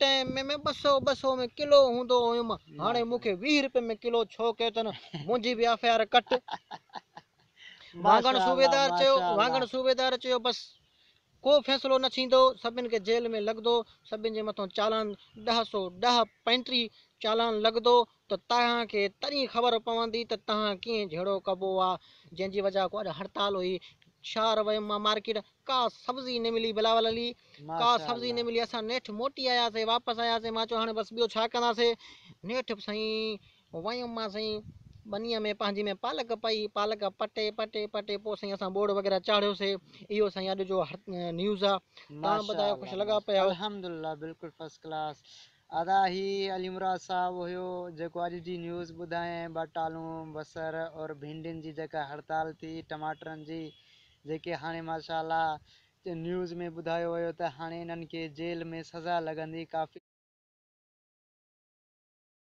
Time ۾ 200 200 ۾ kilo هوندو هيم، هاڻي مون کي 20 روپين ۾ ڪلو ڇو ڪيو اٿن؟ منهنجي به ايف I R ڪٽ. واڱڻ صوبيدار چيو، واڱڻ صوبيدار چيو بس ڪو فيصلو نه ٿيندو، سڀن کي جيل ۾ لڳندو، سڀن جي مٿون چالان 1010 35 چالان لڳندو ته توهان کي تڏهن خبر پوندي ته توهان ڪيئن جهيڙو ڪبو آ. جنهن جي وجه کان اڄ هڙتال هئي. شهر ويم مان مارڪيٽ، ڪا سبزي نه ملي بلاول علي، ڪا سبزي نه ملي. اسان نيٺ موٽي آياسي، واپس آياسي. مان چيو هاڻي بس ٻيو ڇا ڪنداسي. نيٺ سائين ويم مان سائين ٻنيء ۾ پنهنجي ۾ پالڪ پئي، پالڪ پٽي پٽي پٽي پوء سائين اسان ٻوڙ وغيره چاڙهيوسي. اهو سائين اڄ جو نيوز آ. توهان ٻڌايو خوش لڳا پيا آهيو؟ الحمدلله بلڪل فرسٽ ڪلاس. ادا هي علي مراد صاحب هيو جيڪو اڄ جي نيوز ٻڌايائين ٻٽالون بصر اور ڀينڊين جي جيڪا هڙتال ٿي ٽماٽرن جي جيڪي هاڻي ماشاءالله نيوز ۾ ٻڌايو ويو ته هاڻي انهن کي جيل ۾ سزا لڳندي ڪافي.